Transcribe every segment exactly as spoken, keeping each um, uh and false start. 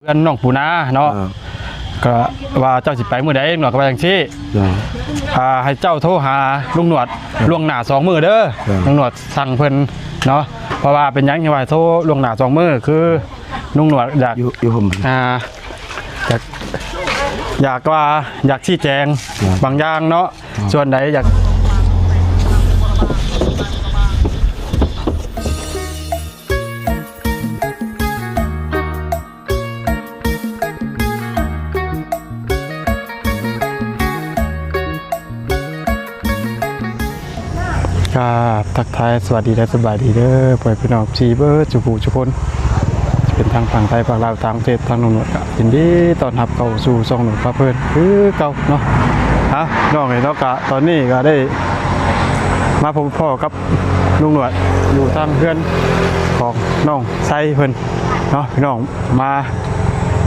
เพื่อนน้องปูนาเนาะ อ่า ก็ว่าเจ้าสิไปมื้อใด ลุงหนวดก็ว่าจังซี่ อ่า อ่า ให้เจ้าโทรหาลุงหนวด อ่า ล่วงหน้าสองมื้อเด้อ อ่า ลุงหนวดสั่งเพิ่นเนาะ เพราะว่าเป็นหยังจังว่าโทรล่วงหน้าสองมื้อ คือลุงหนวดอยาก อยู่ อยู่ผม อ่า อยาก อยากว่า อยากชี้แจง อ่า บางอย่างเนาะ อ่า ส่วนใดอยาก ครับ ทักทายสวัสดีและสบายดีเด้อ พ่อแม่พี่น้องที่เบิดสู่ผู้สู่คน เป็นทางฝั่งไทย ฝั่งลาว ต่างประเทศ ทางลุงหนวดก็ยินดีต้อนรับเข้าสู่ช่องหนวดพาเพลินคือเก่าเนาะ ฮะ น้องเอ้ยเนาะ กะตอนนี้ก็ได้มาพบพ้อกับลุงหนวดอยู่ทางเฮือนของน้องไซเพิ่นเนาะ พี่น้อง มา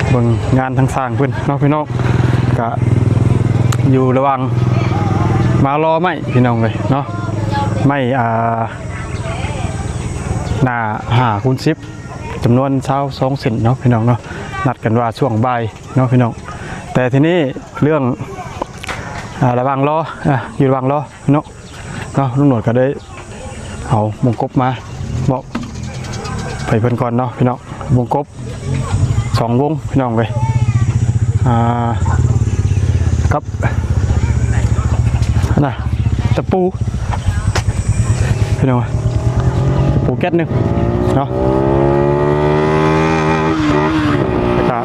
เบิ่งงานทางสร้างเพิ่นเนาะพี่น้อง กะอยู่ระหว่างมารอไม้พี่น้องเลยเนาะ ไม้ อ่า หน้าห้าคูณสิบ จำนวนซาวสองเส้นเนาะพี่น้องเนาะ นัดกันว่าช่วงบ่ายเนาะพี่น้อง แต่ทีนี้เรื่อง อ่า ระหว่างรอ อ่า อยู่ระหว่างรอเนาะ เนาะ ลุงหนวดก็ได้เอาวงกบมาบอกไปเพิ่นก่อนเนาะพี่น้อง วงกบสองวงพี่น้องเลย อ่า ครับ นะ ตะปู พี่น้อง ตะปูแก๊สหนึ่งเนาะ แล้วก็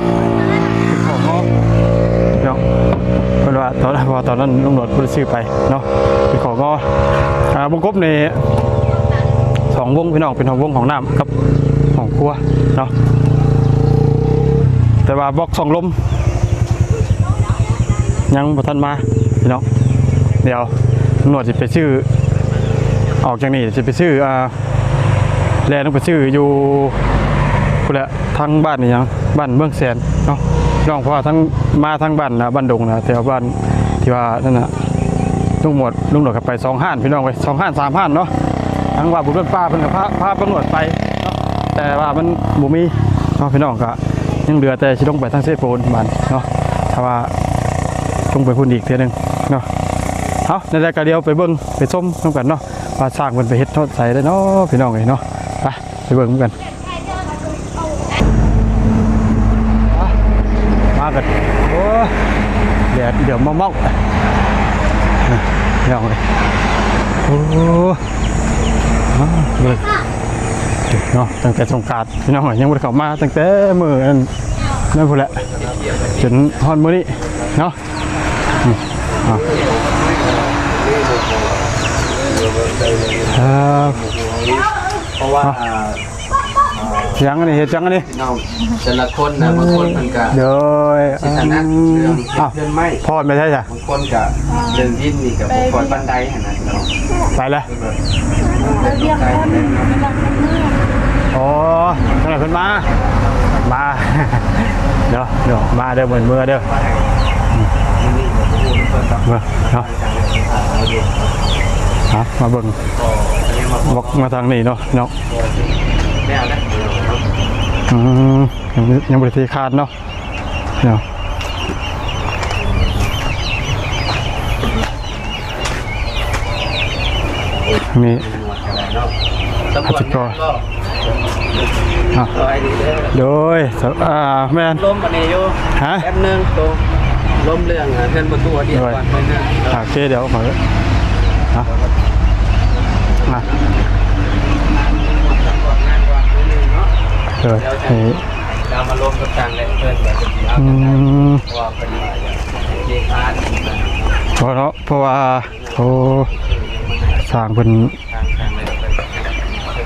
เป็นของงอเนาะ เพิ่นว่าตอนแรก เพราะว่าตอนนั้นลุงหนวดเพิ่นซื้อไปเนาะ เป็นของงอ อ่า วงกบนี่สองวงพี่น้อง เป็นของวงของน้ำกับของครัวเนาะ แต่ว่าบล็อกส่องลม ยังบ่ทันมาพี่น้อง เดี๋ยวลุงหนวดสิไปซื้อ ออกจากนี่สิไปซื้อ อ่า แล่นลงไปซื้ออยู่พุ้นแหละ ทางบ้านนี่หยัง บ้านเมืองแสนเนาะ น้อง เพราะว่าทั้งมาทางบ้านนะ บ้านดงนะ แถวบ้านที่ว่านั่นน่ะ ลุงหนวด ลุงหนวดก็ไปสองห้านพี่น้องเอ้ย สองห้านสามห้านเนาะ ทั้งว่าบุญบ้านป้าเพิ่นก็พา พาลุงหนวดไปเนาะ แต่ว่ามันบ่มีเนาะพี่น้อง ก็ยังเหลือแต่สิลงไปทางเซโปนบ้านเนาะ ถ้าว่าลงไปพุ้นอีกเทื่อหนึ่งเนาะ เอา ในใดก็เดี๋ยวไปเบิ่งไปชมนำกันเนาะ ว่าสร้างเพิ่นไปเฮ็ดฮอดไสแล้วเนาะ พี่น้องเอ้ยเนาะ ไป ไปเบิ่งนำกัน มากัน โอ้ย แดดเดี๋ยวเมาๆ พี่น้องเอ้ย โอ้ มาเบิ่งเนาะ ตั้งแต่สงกรานต์พี่น้องเอ้ย ยังบ่ได้เข้ามาตั้งแต่มื้อนั้น นั่นพุ้นแหละ จนฮอดมื้อนี้เนาะ อืม อ่ะ ครับ เพราะว่า อ่ะ อ่า อ่า หยังอันนี้ เฮ็ดหยังอันนี้ พี่น้องแต่ละคนนะ บางคนมันก็ โดย สิถนัดเรื่องเฮ็ดเฮือนไม้ อ้าว พ่อไปใช่จ้ะ บางคนก็เรื่องดินนี่ก็บ่ค่อยปานใดหั้นนะพี่น้อง ไปเลย แบบ เรียกคน อ๋อ ทางไหนเพิ่นมา มา เดี๋ยว เดี๋ยว มาเด้อ เบิ่งเมือเด้อ เบิ่งเนาะ เอามาเบิ่ง บอกมาทางนี้เนาะ เนาะ อืม ยัง ยังบ่ได้เทคานเนาะ เนาะ นี่ อาจจะก็ อ่ะ โดย อ่า แม่น ลมอันนี้อยู่ ฮะ แป๊บนึง ตรง ลมเรื่อง อ่ะ เพื่อนประตูเดียวก่อน โดย ไปนะ โอเค เดี๋ยวขอ อ่ะ อ่ะ โดย เดี๋ยวจะ นี่ เรามาลมกับทางเลย เพื่อนแบบ อืม เพราะว่าเป็นเรื่องการ เพราะเนาะ เพราะว่า โอ้ สร้างเพิ่น ทาง ทางเลย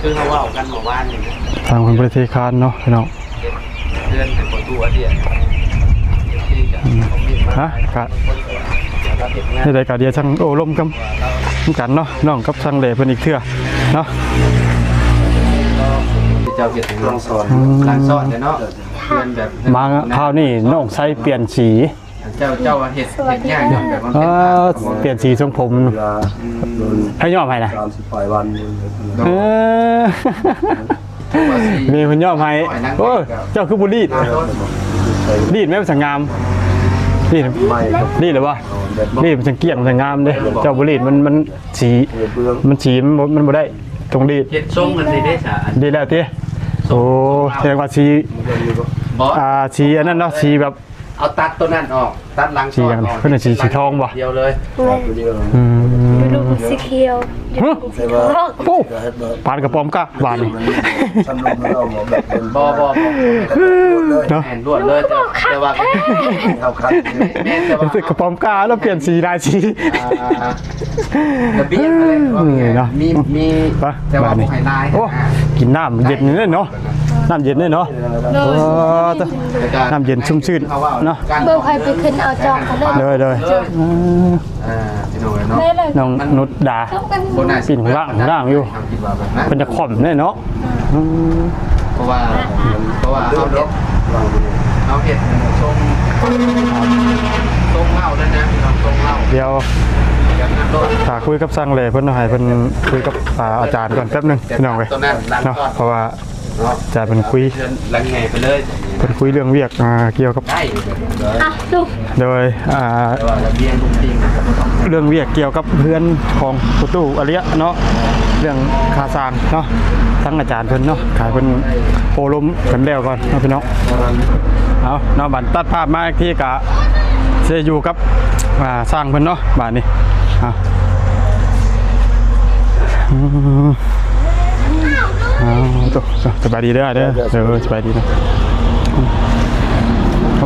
คือเขาเว้ากันเมื่อวานนี่นะ สร้างเพิ่นบ่ได้เทคานเนาะพี่น้อง เดือนเป็นคนดูอันเดียว ที่จะ อืม คอมเมนต์มา ฮะ กะ เดี๋ยวเราเห็นงาน นี่ได้กะเดียวช่างโอ้ลมกัน กันเนาะ น้องกับช่างแหล่เพิ่นอีกเทื่อเนาะ เจ้าเฮ็ดให้น้องสอน อืม หลังสอนเด้อเนาะ เพื่อนแบบ มาคราวนี้น้องไซเปลี่ยนสี เจ้า เจ้าว่าเฮ็ด เฮ็ดยากย้อนแบบมัน เอ่ เป็น อ เปลี่ยนสีทรงผม เวลา อืม ให้ย้อมให้นะ สามสิบปลายวัน เออ มีคนย้อมให้ โอ้ย เจ้าคือบุรี เออ รีดไหมมันจะงาม รีด ไม่ครับ รีดหรือวะ แบบ รีดมันจะเกลี้ยงมันจะงามเด้ เจ้าบ่รีดมันมันสี เปลือง มันสีมันบ่มันบ่ได้ ต้องรีด เฮ็ดทรงมันสิได้สาอัน รีดแล้วติโอ้แสดงว่าสี บ่ อ่าสีอันนั้นเนาะสีแบบ เอาตัดตัวนั้นออก ตัดหลัง สีอย่าง ออก เพิ่นน่ะสีสีทองบ่ เดียวเลย ตัวเดียว อืม ลูกสีเขียว ฮะ สีทอง โอ้ปานกระป๋อมกะหวานนี่ ทำลมแล้วเอาแบบเป็น บ่บ่บ่ เนาะ แม่นลวดเลยแต่แต่ว่า เอาคัน แม่นแต่ว่า รู้สึกกระป๋อมกะแล้วเปลี่ยนสีหลายสี อ่าระเบียบอะไร เออเนาะ มีมี ไป แต่ว่า บาดนี้ บ่ให้ลาย โอ้กินน้ำเย็นนี่เนาะน้ำเย็นนี่เนาะโอ้น้ำเย็นชุ่มชื่นเนาะ เบิ่งใครไปขึ้นเอาจองกันเลย โดยโดย เออ อืม อ่าพี่น้องเนาะ ได้เลย น้องนุชดา ต้องกัน บ่น่า ปิ่นร่างร่างอยู่ ทำกินว่าแบบนั้น เป็นจะขมเนี่ยเนาะอืม เพราะว่าเพราะว่าเขาเฮ็ดเขาเฮ็ดทรงทรงเหล้าด้วยนะพี่น้องทรงเหล้า เดี๋ยว แบบนั้นโลด ถ้าคุยกับช่างเลยเพิ่นให้เพิ่นคุยกับอ่าอาจารย์ก่อนแป๊บหนึงพี่น้องเว้ย ตัวนั้นหลัง เนาะ ก่อน เพราะว่า เนาะ อาจารย์เพิ่นคุย หลังไงไปเลย เพิ่นคุยเรื่องเวียกอ่าเกี่ยวกับ ได้ อ่ะลูก โดยอ่า แต่ว่าระเบียงลูกจริง เรื่องเวียกเกี่ยวกับเพื่อนของประตูอาเลียเนาะเรื่องค่าสร้างเนาะทั้งอาจารย์เพิ่นเนาะขายเพิ่นโอลมกันแล้วก่อนเนาะพี่น้องเอาเนาะบัดตัดภาพมาอีกทีกะจะอยู่กับอ่าสร้างเพิ่นเนาะบาดนี้เอาอืมเอาตัวสบายดีเด้อเด้อเออสบายดีนะ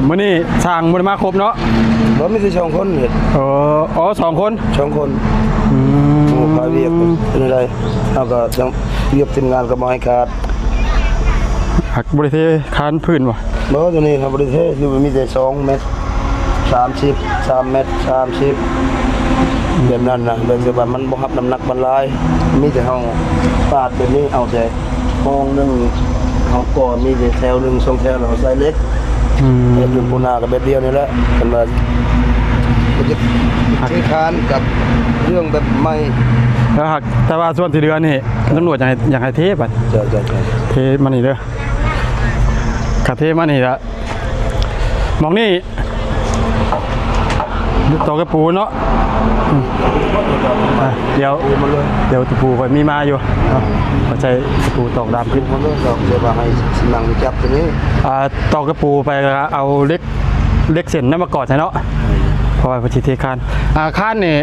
มื้อนี้สร้างบ่ได้มาครบเนาะ บ่มีแต่สองคนเฮ็ด เอออ๋อสองคน สองคน อืม หมู่พาเวียกเป็นอะไรเฮาก็ยังเวียกทีมงานก็บ่ให้ขาด หักบริเทคานพื้นว่ะ บ่ตัวนี้ครับบ่ได้เทคือมันมีแต่สองเมตรสามสิบ สามเมตรสามสิบ แบบนั้นนะแบบที่ว่ามันบ่รับน้ำหนักมันหลาย มีแต่เฮาปาดแบบนี้เอาแต่ห้องหนึงเฮาก่อมีแต่แถวหนึ่งสองแถวแล้วเฮาใส่เหล็ก อืม เฮ็ดอยู่ปูนาก็แบบเดียวนี่แหละกันว่าก็จะเทคานกับเรื่องแบบใหม่ แล้วหักแต่ว่าส่วนที่เหลือนี่ตำรวจอยากให้อยากให้เทบัด ใช่ใช่ใช่ เทมานี่เด้อขับเทมานี่ละหมองนี่ตอกกระปูเนาะอืมอ่ะเดี๋ยว มันเลย เดี๋ยวตะปูค่อยมีมาอยู่เนาะขอใช้ตะปูตอกดามขึ้น มันเลยดอกเดี๋ยวว่าให้สินั่งจับตัวนี้ อ่าตอกกระปูไปแล้วเอาเหล็กเหล็กเส้นนั้นมากอดใช่เนาะเพราะว่าเพิ่นสิเทคานอ่าคานนี่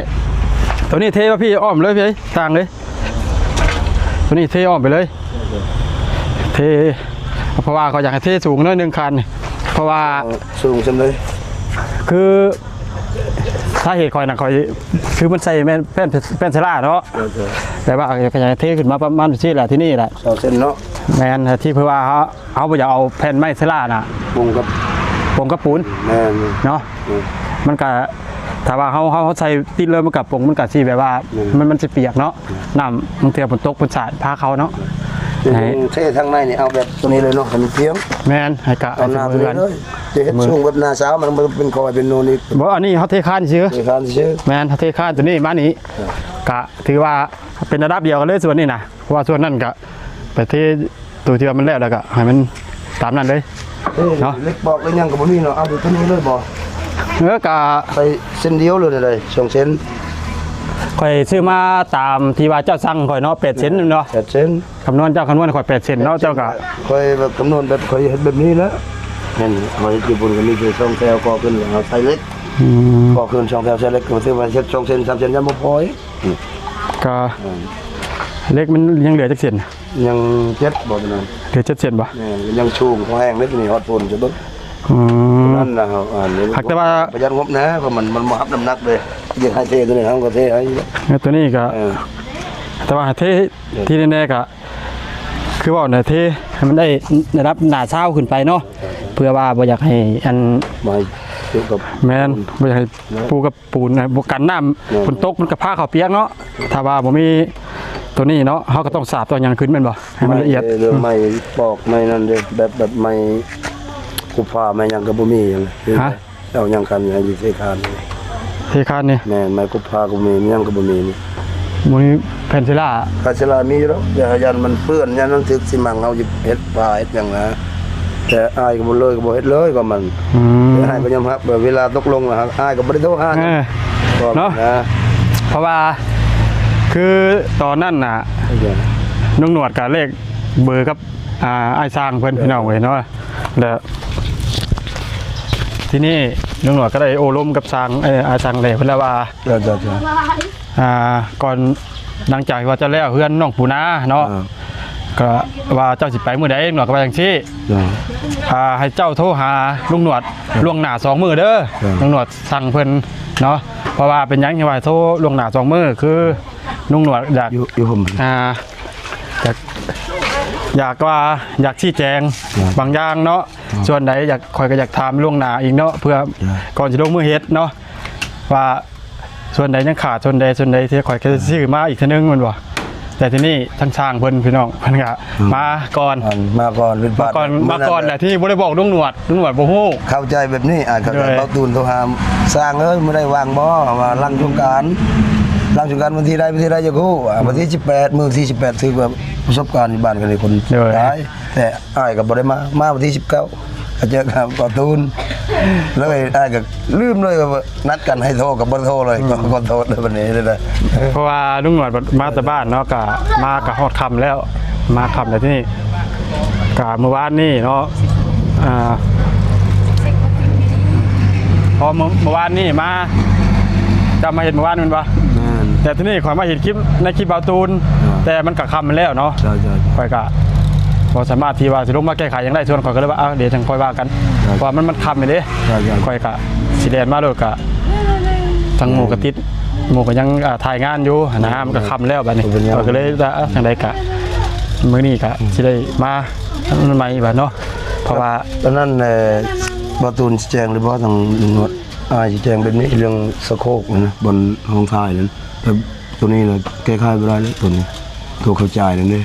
ตัวนี้เทว่าพี่อ้อมเลยพี่ต่างเลยตัวนี้เทอ้อมไปเลย เทเพราะว่าเขาอยากให้เทสูงหน้อยหนึงคานนี่เพราะว่า สูงจังเลย คือถ้าเหตุคอยนะคอยคือมันใส่แม่นแป้นแป้นเซราเนาะ เออเออ แต่ว่าก็อยากให้เทขึ้นมาประมาณที่แหละที่นี่แหละ สองเส้นเนาะ แม่นที่เพื่อว่าเขาเขาบ่อยากเอาแผ่นไม้เซราน่ะ ปูนกับ ปงกับปูน แม่น เนาะ อืม มันก็ถ้าว่าเขาเขาเขาใส่ติดเลยมันกับปงมันกับสีแบบว่า อืม มันมันสิเปียกเนาะน้ำบางเทื่อฝนตกฝนสาดพาเขาเนาะ เดี๋ยวเททางในนี่เอาแบบตัวนี้เลยเนาะให้มันเพียง แม่นให้กะ เอาหน้าตัวนี้เลยจะเฮ็ดสูงแบบหน้าสาวมันมันเป็นคอยเป็นโนนอีก บ่อันนี้เขาเทคานซื่อ เทคานซื่อ แม่นเขาเทคานตัวนี้มานี่ ครับ กะถือว่าเป็นระดับเดียวกันเลยส่วนนี้นะเพราะว่าส่วนนั้นกะไปเทตัวที่ว่ามันแล้วแล้วกะให้มันตามนั้นเลย เอ้ย เนาะ เหล็กปอกแล้วยังก็บ่มีเนาะเอาตัวนี้เลยบ่ เออกะ ไปเส้นเดียวเลยเลยสองเส้น ข่อยซื้อมาตามที่ว่าเจ้าสั่งข่อยเนาะแปดเซนเนาะ แปดเส้น คำนวณเจ้าคำนวณข่อยแปดเซนเนาะเจ้ากะ คอยแบบคำนวณแบบคอยเฮ็ดแบบนี้แล้วเห็นคอยอยู่บนก็มีแต่สองแถวก่อขึ้นแล้วเอาใส่เหล็ก อืม ก่อขึ้นสองแถวใส่เหล็กก็ถือว่าเฮ็ดสองเส้นสามเส้นยังบ่พออีก กะเหล็กมันยังเหลือจักเซน ยังเจ็ดบ่ตัวนั้น เหลือเจ็ดเซนบ่ แม่นยังสูงพอแห้งเลยตัวนี้ฮอดฝนจะเบิ่ง อืม นั่นนะครับอ่านี่ หากแต่ว่า ประหยัดงบนะเพราะมันมันบ่รับน้ำหนักเลยยังให้เทตัวนี้เฮาก็เทให้ แล้วตัวนี้ก็ เออ แต่ว่าเทที่แน่ๆก็คือว่าเนี่ยเทให้มันได้ระดับหน้าเช้าขึ้นไปเนาะเพื่อว่าบ่อยากให้อัน มาเกี่ยวกับ แม่นบ่อยากให้ปูกับปูนนะบ่กันน้ำ แม่น ฝนตกมันก็พาเขาเปียกเนาะถ้าว่าบ่มีตัวนี้เนาะเขาก็ต้องสาบตัวหยังขึ้นแม่นบ่ให้มันละเอียด ไม้เรื่องไม้ปอกไม้นั่นเด้แบบแบบไม้กุบผ้าไม้หยังก็บ่มีหยังเลย ฮะ เอาหยังกันหยังอยู่เทคาน เทคานนี่ แม่นไม้กุบผ้าก็บ่มีหยังก็บ่มีนี่ บ่มีแผ่นศิลา ภาชนะมีอยู่แล้วอย่ายันมันเปื้อนยันมันถึกสิมังเอาอยู่เฮ็ดผ้าเฮ็ดหยังนะ แต่อ้ายก็บ่เลย ก็บ่เฮ็ดเลยก็มัน อืม แต่อ้ายก็ยอมรับว่าเวลาตกลงแล้วอ้ายก็บ่ได้โทรหา เออ ก็ เนาะ นะ เพราะว่า คือตอนนั้นน่ะ โอเค ลุงหนวดก็แลกเบอร์กับ อ่า อ้ายช่างเพิ่น พี่น้องเอ้ยเนาะ แล้ว ทีนี้ลุงหนวดก็ได้โอ้ลมกับช่าง เอ้ย อ้ายช่างแล้ว เพิ่นแล้วว่า เจ้า เจ้า เจ้า อ่า ก่อน หลังจากที่ว่าเจ้าแล้วเฮือนน้องปูนาเนาะ อ่า ก็ว่าเจ้าสิไปมื้อใด ลุงหนวดก็ว่าจังซี่ อ่า อ่า ให้เจ้าโทรหาลุงหนวด อ่า ล่วงหน้าสองมื้อเด้อ อ่า ลุงหนวดสั่งเพิ่นเนาะ เพราะว่าเป็นหยังที่ว่าโทรล่วงหน้าสองมื้อ คือลุงหนวดอยาก อยู่ อยู่ผม อ่า อยาก อยากว่า อยากชี้แจง อ่า บางอย่างเนาะ อ่า ส่วนใดอยาก ข้อยก็อยากถามล่วงหน้าอีกเนาะ เพื่อ อ่า ก่อนสิลงมือเฮ็ดเนาะ ว่าส่วนใดยังขาด ส่วนใด ส่วนใดที่ข้อยก็สิซื้อมาอีกเทื่อนึง แม่นบ่ แต่ทีนี้ทางช่างเพิ่น พี่น้อง เพิ่นก็ อืม มาก่อน อ่า มาก่อน ผิดพลาด มาก่อน มื้อนั้น มาก่อนแหละ ที่บ่ได้บอกลุงหนวด ลุงหนวดบ่ฮู้ เข้าใจแบบนี้ อ่า เข้าใจ โดย เบาตูนโทรหา ช่างเอ้ย มื้อใดว่างบ่ ว่าหลังสงกรานต์ หลังสงกรานต์วันที่ใด วันที่ใดจะฮู้ อ่า วันที่สิบแปด มื้อที่สิบแปด ถือว่าประสบการณ์อยู่บ้านกันเลยคน โดย ตาย แต่อ้ายก็บ่ได้มา มาวันที่สิบเก้า ก็เจอกับเบาตูน แล้วอ้ายก็ลืมเลยว่านัดกันให้โทรก็บ่โทรเลย อืม ก็ขอโทษเลยวันนี้เลยนะ เพราะว่าลุงหนวดมาแต่บ้านเนาะ ก็มาก็ฮอดค่ำแล้ว มาค่ำแล้วที่นี่ ก็เมื่อวานนี้เนาะ อ่า พอเมื่อ เมื่อวานนี้มา เจ้ามาเห็นเมื่อวานแม่นบ่ แม่น แต่ที่นี่ข้อยมาเห็นคลิป ในคลิปเบาตูน อ่า แต่มันก็ค่ำแล้วเนาะ ใช่ ใช่ ข้อยก็บ่สามารถที่ว่าสิลงมาแก้ไขหยังได้ ส่วนข้อยก็เลยว่า เอ้า เดี๋ยวจั่งค่อยว่ากัน ใช่ เพราะว่ามัน มันค่ำแล้วเด้ ใช่ ใช่ ข้อยก็สิแล่นมาโลด ก็ทางหมู่ก็ติด หมู่ก็ยัง อ่า ถ่ายงานอยู่หั้นนะ มันก็ค่ำแล้วบัดนี้ เป็นยัง ข้อยก็เลยว่า เอ้า จั่งใดก็ มื้อนี้ก็สิได้มา มันใหม่บัดเนาะ เพราะว่า ตอนนั้น เอ่อ เบาตูนแจ้งหรือบ่ ทางหนวด อ้ายสิแจ้งแบบนี้ เรื่องสะโคกนะ บนห้องถ่ายนั้น แต่ตัวนี้นะแก้ไขบ่ได้เลย ตัวนี้ ตัวเข้าใจนั่นเด้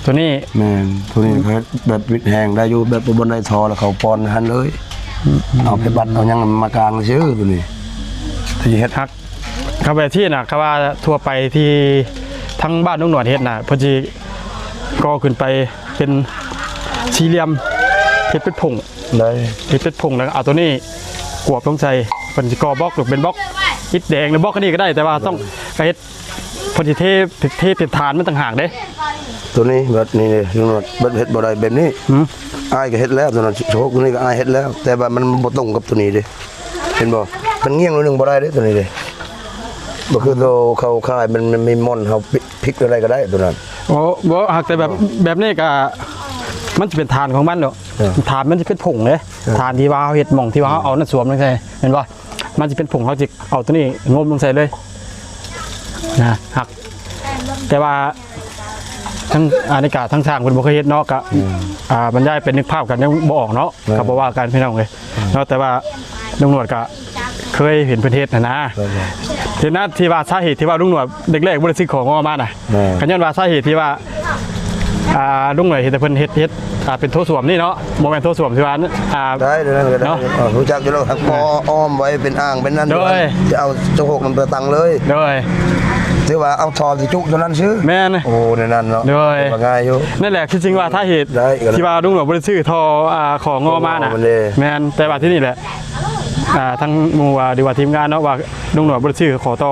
ตัวนี้ แม่น ตัวนี้เขาแบบวิดแฮงได้อยู่ แบบบ่ได้ทอแล้วเขาปอนหันเลย อืม เอาไปบัดเอาหยังมากางซื่อตัวนี้ ที่เฮ็ด หัก เขาแบบที่น่ะ เขาว่าทั่วไปที่ทั้งบ้านลุงหนวดเฮ็ดน่ะ เพิ่นสิก่อขึ้นไปเป็นสี่เหลี่ยม เฮ็ดเป็นผง ได้ เฮ็ดเป็นผงแล้วเอาตัวนี้กวบลงใส่ เพิ่นสิก่อบล็อกหรือเป็นบล็อกอิฐแดงหรือบล็อกอันนี้ก็ได้ แต่ว่าต้อง ก็เฮ็ด เพิ่นสิเท เทเป็นฐานมันต่างหากเด้ ตัวนี้แบบนี้เลย ลุงหนวด แบบเฮ็ดบ่ได้แบบนี้ หืม อ้ายก็เฮ็ดแล้ว ตัวนั้น โชคตัวนี้ก็อ้ายเฮ็ดแล้ว แต่ว่ามันบ่ตรงกับตัวนี้เด้ เห็นบ่ มันเงี้ยงหน่อยหนึ่งบ่ได้เด้ ตัวนี้เด้ บ่คือโตเขาขาย มัน มันมีม่อน เฮาพลิกอะไรก็ได้ตัวนั้น โอ้ บ่ หากแต่แบบ แบบนี้ก็ มันสิเป็นฐานของมันดอก เออ ฐานมันสิเป็นผงเด้ เออ ฐานที่ว่าเฮาเฮ็ดหม่องที่ว่าเฮาเอานั่นสวมลงใส่ เห็นบ่ มันสิเป็นผง เฮาสิเอาตัวนี้งมลงใส่เลย นะ หัก แต่ว่า ทั้ง อันนี้ก็ทั้งช่างเพิ่นบ่เคยเฮ็ดเนาะ ก็ อืม อ่า บรรยายเป็นนึกภาพกันยังบ่ออกเนาะ เออ ก็บ่ว่ากันพี่น้องเอ้ย เนาะ แต่ว่าลุงหนวดก็เคยเห็นเพิ่นเฮ็ดหั้นนะ ครับผม เห็นนะ ที่ว่าสาเหตุที่ว่าลุงหนวดแรกๆบ่ได้ซื้อของออกมาน่ะ แม่น ก็ย้อนว่าสาเหตุที่ว่า อ่า ลุงหนวดเห็นแต่เพิ่นเฮ็ด เฮ็ด อ่า เป็นโถส้วมนี่เนาะ บ่แม่นโถส้วมที่ว่า อ่า ได้ เดี๋ยวนั้นก็ได้ เนาะ เออ รู้จักอยู่แล้วครับ บ่อ้อมไว้เป็นอ่างเป็นนั่น โดย จะเอาสะโคกนำไปตั้งเลย โดย ถือว่าเอาท่อสิจุตัวนั้นซื่อ แม่น โอ้ ในนั้นเนาะ โดย ว่าง่ายอยู่ นั่นแหละคือจริงว่าสาเหตุ ได้ก็ได้ ที่ว่าลุงหนวดบ่ได้ซื้อท่อ อ่า ของออกมาน่ะ ของออกมาเลย แม่น แต่ว่าที่นี่แหละ อ่า ทั้งหมู่ว่า หรือว่าทีมงานเนาะ ว่าลุงหนวดบ่ได้ซื้อขอต่อ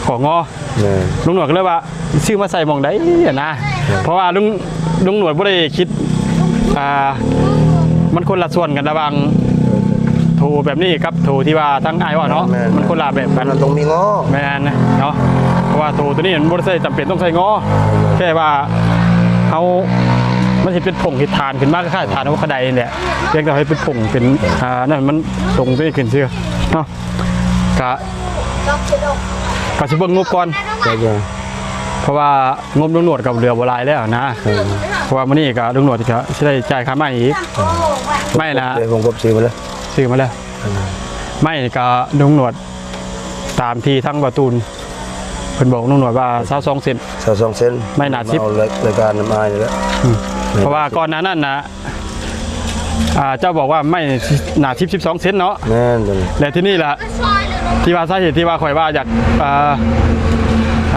ของอ แม่น ลุงหนวดก็เลยว่าซื้อมาใส่หม่องใดอะนะ แม่น เพราะว่าลุง ลุงหนวดบ่ได้คิด อ่า มันคนละส่วนกันระหว่างโถแบบนี้กับโถที่ว่าทั้งอ้ายว่าเนาะ แม่น มันคนละแบบกัน มันต้องมีงอ แม่นเนาะ เพราะว่าโถตัวนี้มันบ่ได้ใส่ จำเป็นต้องใส่งอ แค่ว่าเฮา มันสิเป็นผงเฮ็ดฐานขึ้นมาคล้ายๆฐานหัวกระไดนี่แหละ เพียงแต่ให้เป็นผงเป็น อ่า นั่นมันตรงไปขึ้นซื่อเนาะ กะ กะสิเบิ่งงบก่อน ครับผม เพราะว่างบลุงหนวดก็เหลือบ่หลายแล้วนะ เออ เพราะว่ามื้อนี้ก็ลุงหนวดก็สิได้จ่ายค่าไม้อีก ไม้นะ เดี๋ยวผมกดซื้อมาเลย ซื้อมาแล้ว เออ ไม้ก็ลุงหนวด ตามที่ทั้งเบาตูนเพิ่นบอกลุงหนวดว่าซาวสองเซน ซาวสองเซน ไม้หนาสิบ เอารายการน้ำอ้ายนี่แหละ อืม เพราะว่าก่อนหน้านั้นนะ อ่า เจ้าบอกว่าไม้หนาสิบ สิบสองเซนเนาะ แม่นจ้ะ และที่นี่ล่ะ ที่ว่าสาเหตุที่ว่าข่อยว่าอยาก อ่า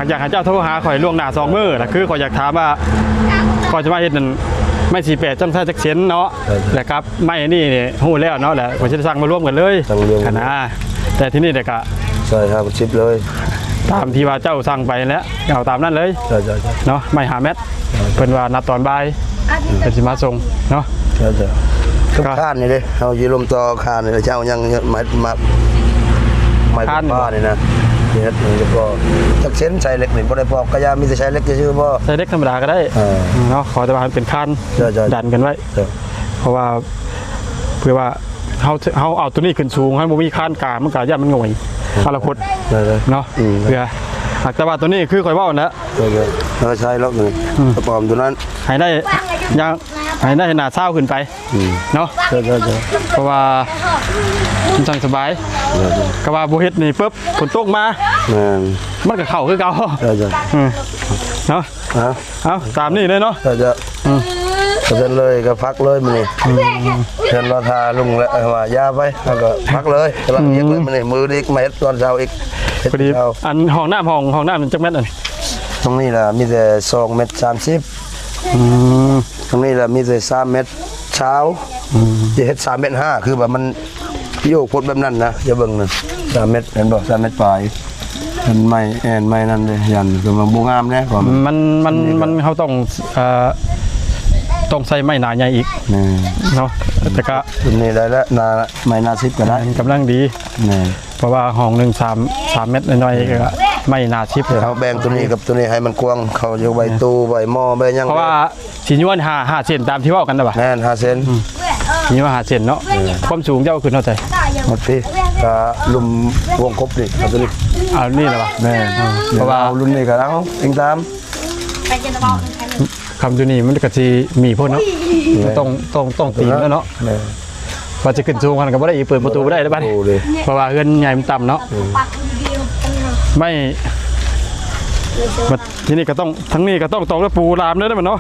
อยากให้เจ้าโทรหาข่อยล่วงหน้าสองมื้อนะ คือข่อยอยากถามว่า ข่อยจะมาเฮ็ดนั่น ไม้สี่แปดต้องใช้จักเซนเนาะ ใช่ แล้วครับไม้นี่นี่ฮู้แล้วเนาะ แล้วผมจะสั่งมารวมกันเลย สั่งมารวมกัน นะ แต่ที่นี่เดี๋ยวก็ ใช่ ห้าสิบเลย ตามที่ว่าเจ้าสั่งไปแล้วเอาตามนั้นเลย ใช่ใช่ใช่ เนาะ ไม้ห้าเมตร เพิ่นว่านัดตอนบ่ายเพิ่นสิมาส่งเนาะ ใช่ใช่ ก็ ก็คานนี่เด้ เฮาสิลมต่อคานนี่เจ้ายังมามาไม้ คาน ผ้านี่นะ นี่นะ นี่ก็จักเซน ใส่เหล็กนี่บ่ได้ปอกกะยา มีแต่ใส่เหล็กซื่อๆบ่ ใส่เหล็กธรรมดาก็ได้ เออ เนาะ ขอแต่ว่ามันเป็นคาน ใช่ใช่ ดันกันไว้ ใช่ เพราะว่า เพื่อว่าเฮาเฮาเอาตัวนี้ขึ้นสูง ให้บ่มีคานกลาง มันก็ย่านมันหง่อย อลพด ได้เลย เนาะ อืม เพื่อ แต่ว่าตัวนี้คือข่อยเว้านะ เออ เออ ใช่แล้วนี่ อืม กระป๋อมตัวนั้น ให้ได้ อย่าง ให้ได้หน้าเช้าขึ้นไป อืม เนาะ ใช่ใช่ใช่ เพราะว่ามันจั่งสบาย ใช่ใช่ ก็ว่าบ่เฮ็ดนี่ปุ๊บ ฝนตกมา แม่น มันก็เข้าคือเก่า ใช่ใช่ อืม เนาะ ฮะ เอาตามนี้เลยเนาะ ใช่ใช่ อืม ก็เซ็นเลย ก็พักเลยมื้อนี้ อืม เซ็นรอท่าลุงแล้ว เออ ว่าอย่าไป แล้วก็พักเลย กำลังเฮ็ดเลย อืม มื้อนี้ มื้อนี้มาเฮ็ดตอนเช้าอีก เฮ็ด พอดี เช้า อันห้องน้ำ ห้อง ห้องน้ำจักเมตรอัน ตรงนี้ล่ะ มีแต่สองเมตรสามสิบ อืม ตรงนี้ล่ะ มีแต่สามเมตรซาว อืม จะเฮ็ดสามเมตรห้า คือว่ามันโยกพดแบบนั้นนะ อย่าเบิ่งนะ สามเมตร เห็นบ่ สามเมตรปลาย เป็นไม้แอนไม้นั่นเลย ยันก็มันบ่งามแน่ มัน มัน มัน เฮาต้อง เอ่อ ต้องใส่ไม้หนาใหญ่อีก แม่น เนาะ แต่ก็ รุ่นนี้ได้แล้ว หนา ไม้หนาสิบก็ได้ กำลังดี แม่น เพราะว่าห้องหนึ่งสาม สามเมตรน้อยๆ ก็ไม้หนาสิบ เดี๋ยวเฮาแบ่งตัวนี้กับตัวนี้ให้มันกว้าง เขาจะไว้ตู้ ไว้หม้อ ไว้หยัง เพราะว่า สิยวนห้า ห้าเซนตามที่เว้ากันนะบ่ะ แม่น ห้าเซน อืม สิยวนห้าเซนเนาะ เออ ความสูงเจ้าขึ้นเท่าใด หมดพี่ ก็ลุ่มวงกบนี่ เอาตัวนี้ เอานี่แหละบ่ะ แม่น อืม เพราะว่า เอารุ่นนี้ก็เอา อิงตาม คำอยู่นี่มันก็สิมีโพดเนาะ เออ ต้อง ต้อง ต้องตีนแล้วเนาะ แม่น ว่าจะขึ้นสูงขนาดก็บ่ได้อีก เปิดประตูบ่ได้แล้วบัดนี้ โอ้เลย เพราะว่าเฮือนใหญ่มันต่ำเนาะ เออ ไม่ บัดทีนี้ก็ต้อง ทางนี้ก็ต้องตอกตะปูลามเด้อมันเนาะ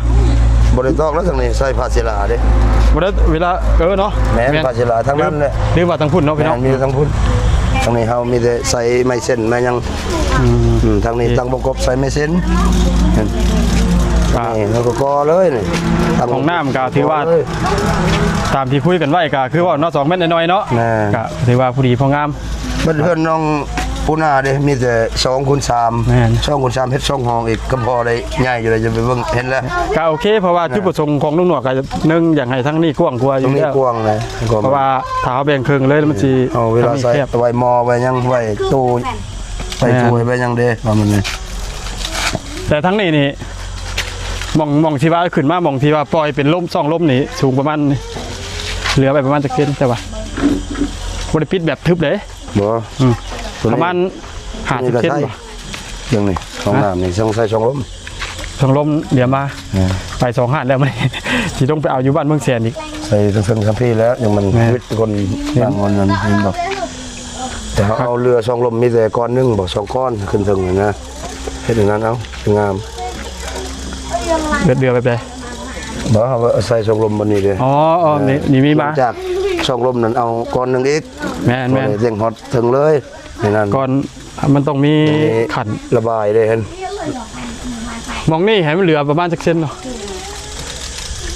บ่ได้ตอกแล้วทางนี้ ใส่ผ้าเชลาเด้ บ่ได้ เวลา เออเนาะ แม่น แม่น ผ้าเชลาทางนั้นแหละ หรือว่าทางพุ้นเนาะพี่น้อง แม่น มีทางพุ้น ทางนี้เฮามีแต่ใส่ไม้เส้นไม้หยัง อืม อืม ทางนี้ โอเค ตั้งวงกบใส่ไม้เส้น อ่า นี่เฮาก็ก่อเลยนี่ ห้องน้ำก็ถือว่า ก่อเลย ตามที่คุยกันไว้ก็คือว่าเนาะ สองเมตรน้อยๆ เนาะ แม่น ก็ถือว่าพอดีพองาม บ้านเฮือนน้องปูนาเด้ มีแต่สองคูณสาม แม่น สองคูณสาม เฮ็ดสองห้องอีก ก็พอได้ใหญ่อยู่เลย จะไปเบิ่ง เห็นแล้ว ก็โอเค เพราะว่าจุดประสงค์ของลุงหนวดก็หนึ่ง อยากให้ทั้งนี้กว้างกว่าอยู่แล้ว ตรงนี้กว้างเลย เพราะว่าถ้าเฮาแบ่งครึ่งเลยแล้วมันสิ เอาเวลาใส่ ทางนี้แคบ ไว้หม้อ ไว้หยัง ไว้ตู้ ไว้ถ้วย แม่น ไว้หยังเด้ ว่ามันนี่ แต่ทั้งนี้นี่ หม่อง หม่องที่ว่าขึ้นมา หม่องที่ว่าปล่อยเป็นร่ม ช่องร่มนี่ สูงประมาณนี้ เหลือไปประมาณจักเซน แต่ว่าบ่ได้ปิดแบบทึบเลย บ่ อืม ตัวนี้ ประมาณห้าสิบเซน ตัวนี้ก็ใช่ บ่ เรื่องนี้ ห้องน้ำนี่ต้องใส่ช่องลม ช่องลมเดี๋ยวมา อ่า ไปสองห้านแล้วมัน สิต้องไปเอาอยู่บ้านเมืองแสนอีก ใส่เทิงๆ ทั้งพี่แล้ว ยังมัน แม่น วิทย์คน แม่น ต่างคนนั้นเห็นบ่ แต่เขาเอาเรือช่องลมมีแต่ก้อนหนึ่งบ่ สองก้อนขึ้นเทิงนี่นะ เฮ็ดอย่างนั้นเอา งาม เดือดเดือดไปเลย บ่ เอาใส่ช่องลมบนนี้เลย อ๋อ อ๋อ นี่ นี่มีมา หลังจากช่องลมนั้นเอาก้อนหนึ่งอีก แม่น แม่น เร่งฮอดเทิงเลย นี่นั่น ก่อนมันต้องมี มี ขัน ระบายเลยหั่น หม่องนี่ให้มันเหลือประมาณจักเซนเนาะ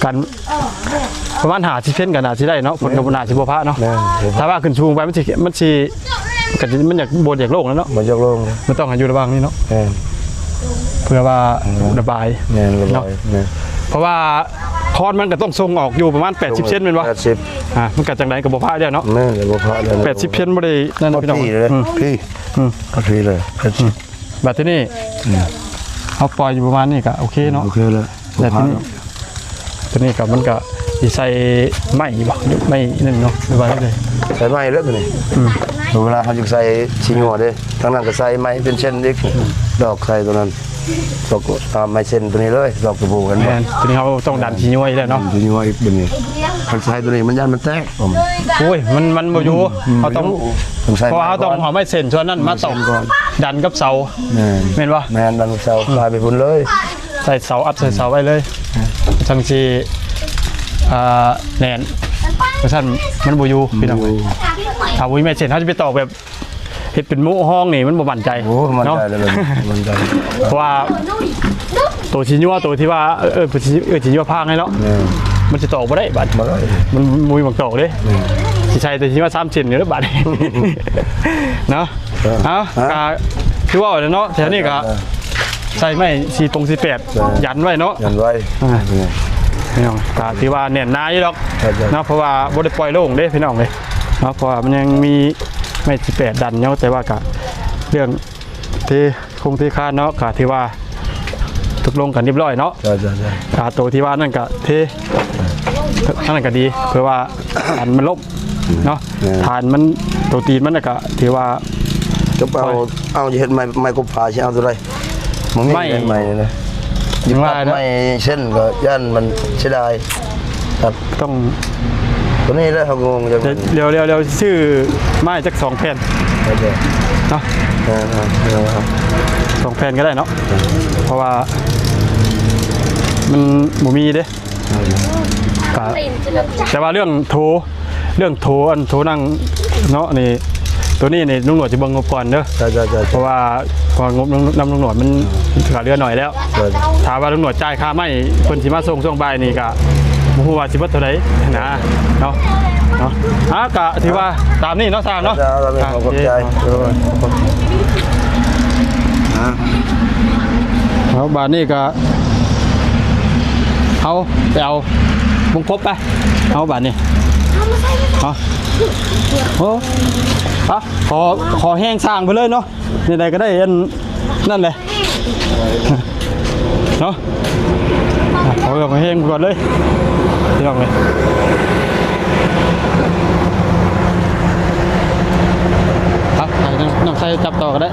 กัน ประมาณห้าสิบเซนก็น่าสิได้เนาะ ฝนก็น่าสิบ่พาเนาะ แม่น ถ้าว่าขึ้นสูงไปมันสิ มันสิ ก็สิ มันอยาก บ่อยากโล่งแล้วเนาะ บ่อยากโล่ง มันต้องให้อยู่ระหว่างนี้เนาะ แม่น เพื่อว่า อืม ระบาย แม่น ระบาย เนาะ แม่น เพราะว่าคอนมันก็ต้องส่งออกอยู่ประมาณแปดสิบเซนแม่นบ่ แปดสิบ อ่ะ มันก็จังใดก็บ่พาแล้วเนาะ แม่น บ่พาแล้ว แปดสิบเซนบ่ได้นั่นนะพี่น้อง พอดีเลย อืม พี่ อืม พอดีเลย แปดสิบ บัดทีนี้ อืม เอาปล่อยอยู่ประมาณนี้ก็โอเคเนาะ โอเคเลย แต่ทีนี้ ตัวนี้ก็มันก็สิใส่ไม้บ่ ไม้นั่นเนาะ หรือว่าจั่งใด ใส่ไม้แล้วตัวนี้ อืม เวลาเขาจะใส่สีงัวเด้ ทางนั้นก็ใส่ไม้เป็นเส้นอีก ดอกใส่ตัวนั้น ดอกตามไม้เส้นตัวนี้เลย ดอกตะปูกันบ่ แม่น ตัวนี้เขาต้องดันสีงัวอีกแล้วเนาะ สีงัวอีกตัวนี้ มันใส่ตัวนี้มันย่านมันแตก โอ้ย มัน มันบ่อยู่ อืม เขาต้อง ต้องใส่ เพราะว่าเขาต้องเอาไม้เส้นส่วนนั้นมาตอก ไม้เส้นก่อน ดันกับเสา แม่น แม่นบ่ แม่น ดันกับเสา อืม ปลายไปพุ่นเลย ใส่เสาอัดใส่เสาไว้เลย จั่งสิ อ่า แน่น จั่งซั่นมันบ่อยู่พี่น้อง บ่อยู่ ถ้าบ่มีไม้เส้นเขาจะไปตอกแบบ เฮ็ดเป็นมุห้องนี่มันบ่มั่นใจ โอ้ มั่นใจ เนาะ เลย มั่นใจ เพราะว่า ตัวสิยัว ตัวที่ว่า เออ เออ สิ เออ สิยัวพางให้เนาะ แม่น มันสิตอกบ่ได้บาด บ่ได้ มัน มันมีบางตอกเด้ แม่น สิใส่ตัวสิยัวสามเซนอยู่เด้อบาด เนาะ เออ เอา ฮะ ก็คือว่าเนาะ แถวนี้ก็ เออ ใส่ไม้สี่ปงสี่แปด ใช่ ยันไว้เนาะ ยันไว้ อ่า เนี่ย พี่น้อง ก็ถือว่าแน่นหนาอยู่ดอก ใช่ ใช่ เนาะ เพราะว่าบ่ได้ปล่อยโล่งเด้พี่น้องเอ้ย เนาะ เพราะว่ามันยังมีไม้สี่แปดดันอยู่ แต่ว่าก็เรื่องเทโครงเทคานเนาะ ก็ถือว่าตกลงกันเรียบร้อยเนาะ ใช่ ใช่ ใช่ อ่า ตัวที่ว่านั่นก็เท อันนั้นก็ดี เพื่อว่าฐานมันล่มเนาะ เออ ฐานมัน ตัวตีนมันน่ะก็ถือว่า จะเอา เอาจะเฮ็ดไม้ ไม้กบผาสิเอาตัวใด มันมี ไม้ ไม้นี่นะ ยังว่านะ ไม้เส้นก็ย่านมันเสียดาย ครับ ต้อง ตัวนี้แหละเขางงจัง เดี๋ยว เดี๋ยว เดี๋ยว เดี๋ยวซื้อไม้จักสองแผ่น โอเค เนาะ เออ เออ เออ สองแผ่นก็ได้เนาะ เพราะว่า มันบ่มีเด้ ก็ แต่ว่าเรื่องโถ เรื่องโถ อันโถนั่งเนาะนี่ ตัวนี้นี่ลุงหนวดจะเบิ่งงบก่อนเด้อ ใช่ ใช่ ใช่ เพราะว่า เพราะว่างบนำลุงหนวดมันก็เหลือหน่อยแล้ว ใช่ ถ้าว่าลุงหนวดจ่ายค่าไม้เพิ่นสิมาส่งช่วงบ่ายนี่ก็บ่ฮู้ว่าสิเบิดเท่าใดนะ เนาะ เนาะ อ่ะ ก็ถือว่าตามนี้เนาะ ช่างเนาะ ครับ ขอบใจ อ่ะ เออ อ่ะ เอา บาดนี้ก็ เอา ไปเอาวงกบไป เอา บาดนี้ เอา โอ้ อ่ะ ขอ ขอแฮงช่างไปเลยเนาะ นี่ใดก็ได้อัน นั่นแหละ เนาะ อ่ะ ขอเรื่องของแฮงไปก่อนเลย พี่น้องเลย ครับ ให้น้อง น้องไส้จับต่อก็ได้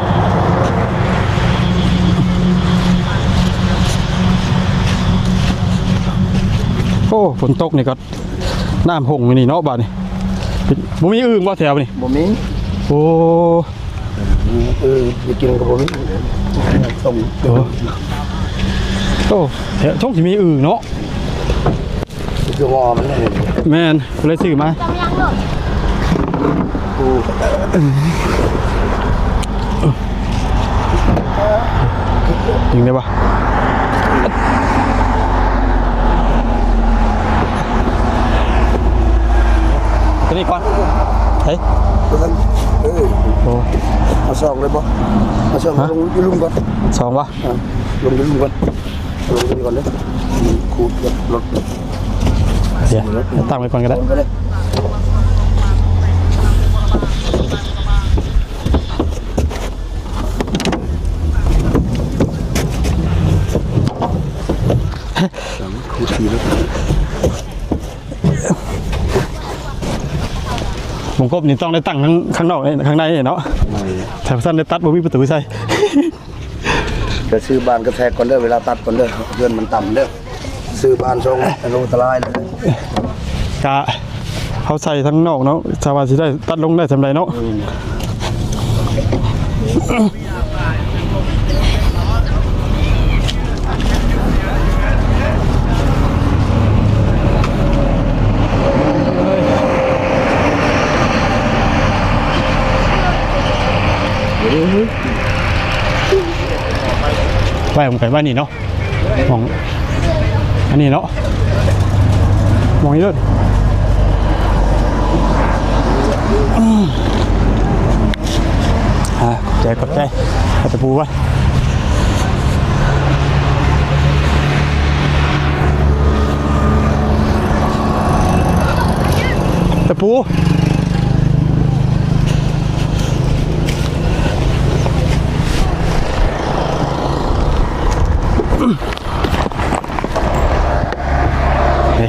โอ้ ฝนตกนี่ก็ น้ำหงอยู่นี่เนาะ บาดนี้ บ่มีอึ่งบ่แถวนี่ บ่มี โอ้ เออ ไปกินกับผม ต้ม โอ้ โอ้ แถวช่องสิมีอึ่งเนาะ คือหม้อมันเลย แม่น เลยซื้อมา กู ยิงได้ปะ ตัวนี้ก่อน เฮ้ย เออ โอ้ เอาสองเลยปะ เอาสอง ฮะ ลงอีลุ่มก่อน สองวะ อ่ะ ลงอีลุ่มก่อน ลงอีลุ่มก่อนเลย ขูดรถ เดี๋ยว ตั้งไว้ก่อนก็ได้ ลงไปเลย ขูดทีแล้ว วงกบนี่ต้องได้ตั้งทั้งข้างนอกนี่ ข้างในนี่เนาะ ข้างใน แถวสั้นได้ตัดบ่มีประตูใส่ ไปซื้อบานกระแทกก่อนเด้อ เวลาตัดก่อนเด้อ เพื่อนมันต่ำเด้อ ซื้อบานทรงอันตรายเลย กะเขาใส่ทั้งนอกเนาะ สามารถสิได้ตัดลงได้สำใดเนาะ อืม ไว้ผมไปไว้นี่เนาะ มอง อันนี้เนาะ มองนี่เด้อ อืม อ่า ขอบใจ ขอบใจ เอาตะปูไว้ ตะปู นี่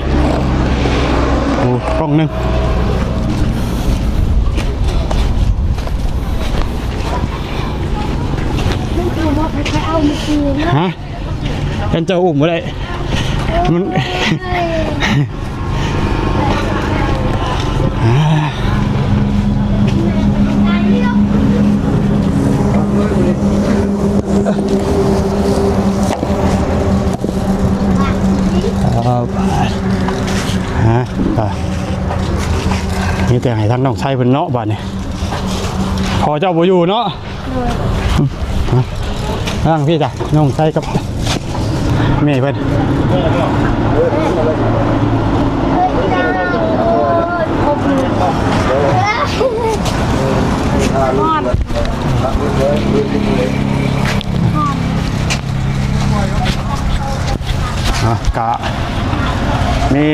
โอ้ กล่องหนึ่ง ฮะ เป็นเจ้าอุ้มบ่ได้ มัน เอาไป ฮะ ไป นี่แต่ให้ทางน้องไส้เพิ่นเนาะ บาดนี้ พอเจ้าบ่อยู่เนาะ ฮะ ทางพี่จ้ะ น้องไส้กับ แม่เพิ่น อ่ะ กะมี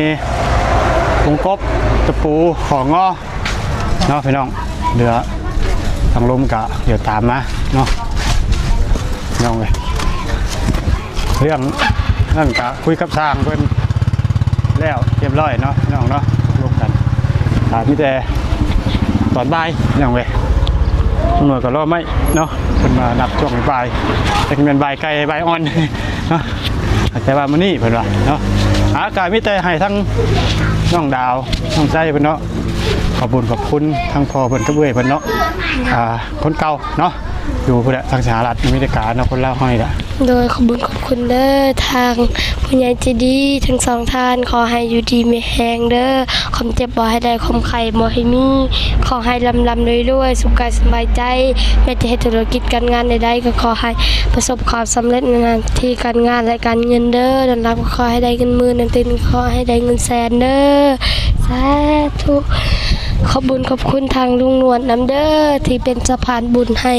กุ้งกบ ตะปู ของงอเนาะพี่น้อง เหลือทางลมกะเดี๋ยวตามมาเนาะ น้องเอ้ย เรื่องนั่นกะคุยกับช่างเพิ่นแล้วเรียบร้อยเนาะน้องเนาะ ลงกัน อ่า มีแต่ตอนบ่ายน้องเว้ย ตำรวจก็รอไม่เนาะ เพิ่นมานับช่วงบ่าย แต่ก็แม่นบ่ายไก่บ่ายอ่อนเนาะ แต่ว่ามื้อนี้เพิ่นว่าเนาะ อากาศมีแต่ให้ทั้งน้องดาว น้องไส้เพิ่นเนาะ ขอบคุณ ขอบคุณทั้งพ่อเพิ่นกับเอื้อยเพิ่นเนาะ อ่า คนเก่าเนาะ อยู่พุ้นแหละ ทางสหรัฐอเมริกาเนาะ คนลาวเฮานี่แหละ โดยขอบคุณขอบคุณเด้อ ทางผู้ใหญ่ใจดีทั้งสองท่าน ขอให้อยู่ดีมีแฮงเด้อ ความเจ็บบ่ให้ได้ ความไข้บ่ให้มี ขอให้ร่ำร่ำรวยรวย สุขกายสบายใจ แม้จะเฮ็ดธุรกิจการงานใดๆ ก็ขอให้ประสบความสำเร็จในหน้าที่การงานและการเงินเด้อ นอนหลับก็ขอให้ได้เงินหมื่น นอนตื่นก็ขอให้ได้เงินแสนเด้อ สาธุ ขอบบุญขอบคุณทางลุงหนวดนำเด้อ ที่เป็นสะพานบุญให้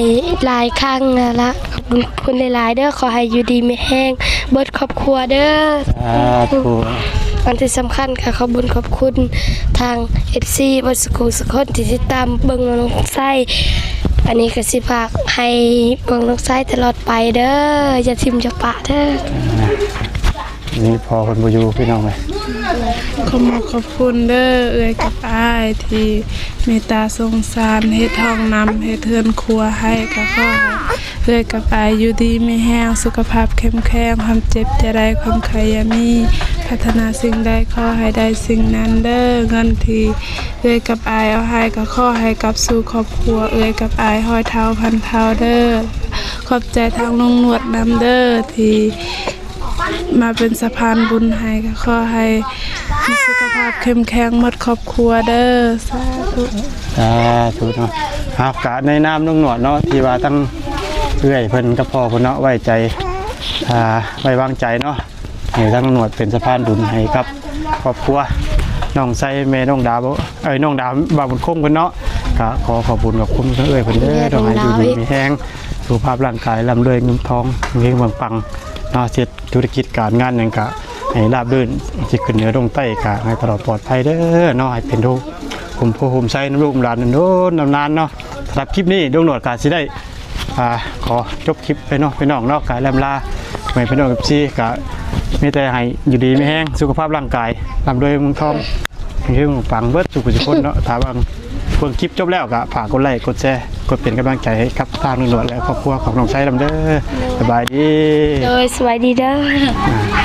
หลายครั้งแล้วละ ขอบคุณขอบคุณหลายๆเด้อ ขอให้อยู่ดีมีแฮง เบิดครอบครัวเด้อ สาธุ อันที่สำคัญก็ขอบบุญขอบคุณทาง เอฟซี เบิดสุขุสุขคนที่ติดตามเบิ่งน้องไส้ อันนี้ก็สิฝากให้เบิ่งน้องไส้ตลอดไปเด้อ อย่าทิ่มอย่าปะเด้อ นี่พ่อเพิ่นบ่อยู่พี่น้องเอ้ย ขอบคุณขอบคุณเด้อ เอื้อยกับอ้ายที่เมตตาสงสาร เฮ็ดห้องน้ำ เฮ็ดเฮือนครัวให้ ก็ขอให้เอื้อยกับอ้ายอยู่ดีมีแฮง สุขภาพเข้มแข็ง ความเจ็บอย่าได้ ความไข้อย่ามี ปรารถนาสิ่งใดขอให้ได้สิ่งนั้นเด้อ เงินที่เอื้อยกับอ้ายเอาให้ ก็ขอให้กลับสู่ครอบครัว เอื้อยกับอ้ายร้อยเท่าพันเท่าเด้อ ขอบใจทางลุงหนวดนำเด้อ ที่มาเป็นสะพานบุญให้ ก็ขอให้มีสุขภาพเข้มแข็งหมดครอบครัวเด้อ สาธุ สาธุเนาะ ครับ กะในนามลุงหนวดเนาะ ที่ว่าทั้งเอื้อยเพิ่นกับพ่อเพิ่นเนาะ ไว้ใจ อ่า ไว้วางใจเนาะ ให้ทั้งลุงหนวดเป็นสะพานบุญให้กับครอบครัว น้องไส้ แม่น้องดาว เอ้ย น้องดาว บ่าวบุญคงเพิ่นเนาะ กะขอขอบคุณขอบคุณทั้งเอื้อยเพิ่นเด้อ ขอให้อยู่ดีมีแฮง สุขภาพร่างกายร่ำรวยเงินทองเฮงๆ ปังๆ เนาะ เฮ็ดธุรกิจการงานหยังกะให้ราบรื่น สิขึ้นเหนือลงใต้กะให้ตลอดปลอดภัยเด้อเนาะ ให้เป็นทุกข์ คุ้มโพคุ้มไส้นำลูกนำหลานโดนๆ นานๆ เนาะ สำหรับคลิปนี้ลุงหนวดกะสิได้ อ่า ขอจบคลิปไปเนาะพี่น้องเนาะ กะล่ำลาไปพี่น้อง เอฟซี กะมีแต่ให้อยู่ดีมีแฮง สุขภาพร่างกายร่ำรวยเงินทองเฮงๆ ปังๆ เบิดสู่ผู้สู่คนเนาะ ถ้าว่าเบิ่งคลิปจบแล้วกะฝากกดไลค์กดแชร์ กดเป็นกำลังใจให้กับทางลุงหนวดและครอบครัวของน้องไส้นำเด้อ สบายดี โดยสบายดีเด้อ อ่า